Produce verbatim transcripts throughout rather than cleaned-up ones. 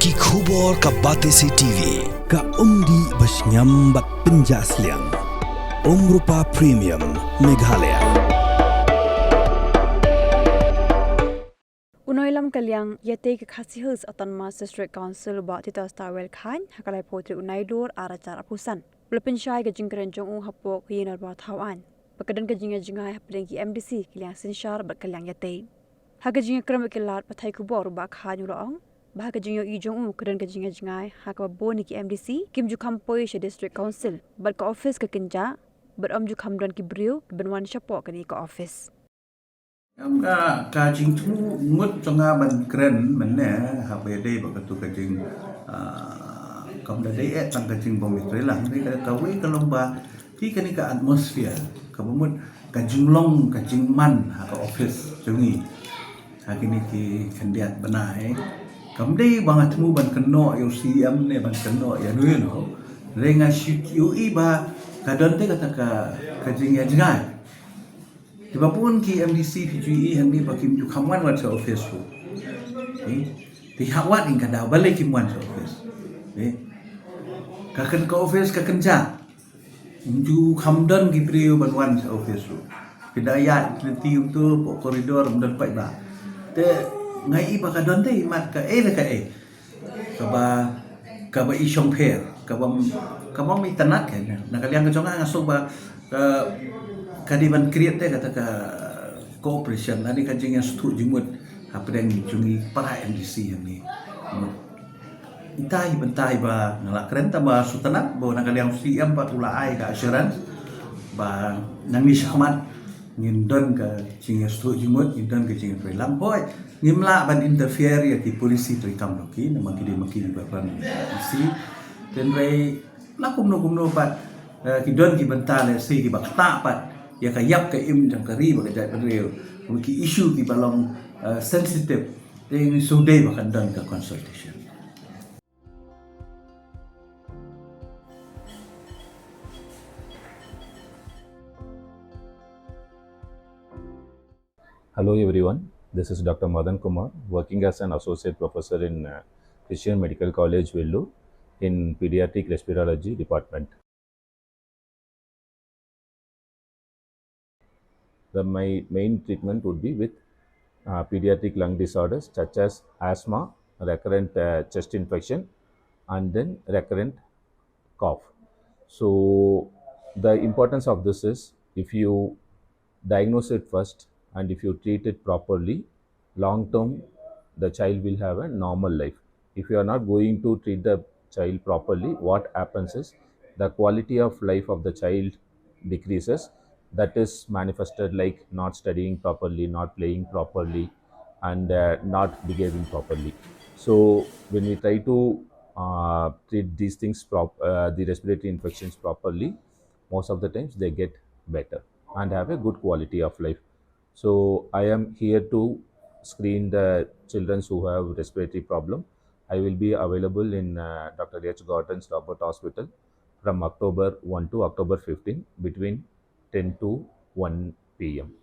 Ki khubor ka Batesi T V, ka umdih ba shngiam bad pynjah sliang. Umrupa Premium, Meghalaya. U nongïalam ka liang ïatei ka Khasi Hills Autonomous District Council, Bah Titus Tawel Chyne, ha ka laiphew tarik u Nailur arhajar arphew san, u la pynshai ka jingkren jong u hapoh ka Ïing Dorbar Thaw Aiñ ba ka don ka jingïajngai hapdeng ki M D C, ka liang synshar bad ka liang ïatei. Ha ka jingïakren bad ki lad pathai khubor, u Bah Chyne u la ong ba ha ka jingïohi jong u, ka don ka jingïajngai ha kaba bun na ki M D C kim ju kham poi sha District Council bad ka ophis ka kynjah, bad ym ju kham don ki briew kiban wan shapoh kane ka ophis. Em, ka, ka jingthmu ngut jong nga ban kren mynne, haba ïadei bad katu ka jing, ah, kam da dei eh tang ka jingbym ïatreilang, dei ka, kawei ka long ba ki kane ka atmosphere kaba mut ka jinglong ka jingman ha ka ophis jong ngi ha kine ki khyndiat bnai. Kam dei ba nga thmu ban kynnoh ïa u C M ne ban kynnoh ïa no ïa no. Hynrei nga shu ïohi ba ka don te kata ka, ka jingïajngai. Te ba bun ki M D C phi ju ïohi hangne ba kim ju kham wan wat sha ophis ruh. Eh? Te hap wat ïa ka daw balei kim wan sha ophis. Eh? Ka kyn, ka ophis ka kynjah. Ym ju kham don ki briew ban wan sha ophis ruh. Phi da ïaid lynti kumto hapoh corridor ym don paidbah. Te nga ïohi ba ka don te imat kaei la kaei kaba, kaba i shongpher, kaba, kaba ym itynnad ka. Na ka liang ka jong nga nga sngew ba ka, ka dei ban create te kata ka cooperation lane ka jingïasngewthuh jingmut hapdeng jong ngi para M D C hangne. Ita hi, ita hi ba nga la kren, tang ba sngewtynnad ba na ka liang u C M pat u la ai ka assurance ba nangne shakhmat ngin don ka jingïasngewthuh jingmut, ngin don ka jingïatreilang. Hooid, ngim lah ban interfere ïa ki policy treikam jong ki, namar ki dei ma ki ba ban isi. Hynrei la kumno kumno pat, eh, ki don ki bynta lehse kiba ktah pat ïa ka ïap ka im jong ka ri bad ka jaitbynriew. Ki issue kiba long, eh, sensitive. Te ngi shu dei ba kan don ka consultation. Hello everyone, this is Doctor Madan Kumar, working as an associate professor in, uh, Christian Medical College, Vellore, in pediatric respirology department. The, my main treatment would be with, uh, pediatric lung disorders such as asthma, recurrent, uh, chest infection, and then recurrent cough. So the importance of this is, if you diagnose it first and if you treat it properly, long term, the child will have a normal life. If you are not going to treat the child properly, what happens is the quality of life of the child decreases. That is manifested like not studying properly, not playing properly, and, uh, not behaving properly. So when we try to, uh, treat these things prop-, uh, the respiratory infections properly, most of the times they get better and have a good quality of life. So I am here to screen the children who have respiratory problem. I will be available in, uh, Doctor H Gordon's Robert Hospital from October one to October fifteen between ten to one P M.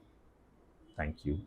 Thank you.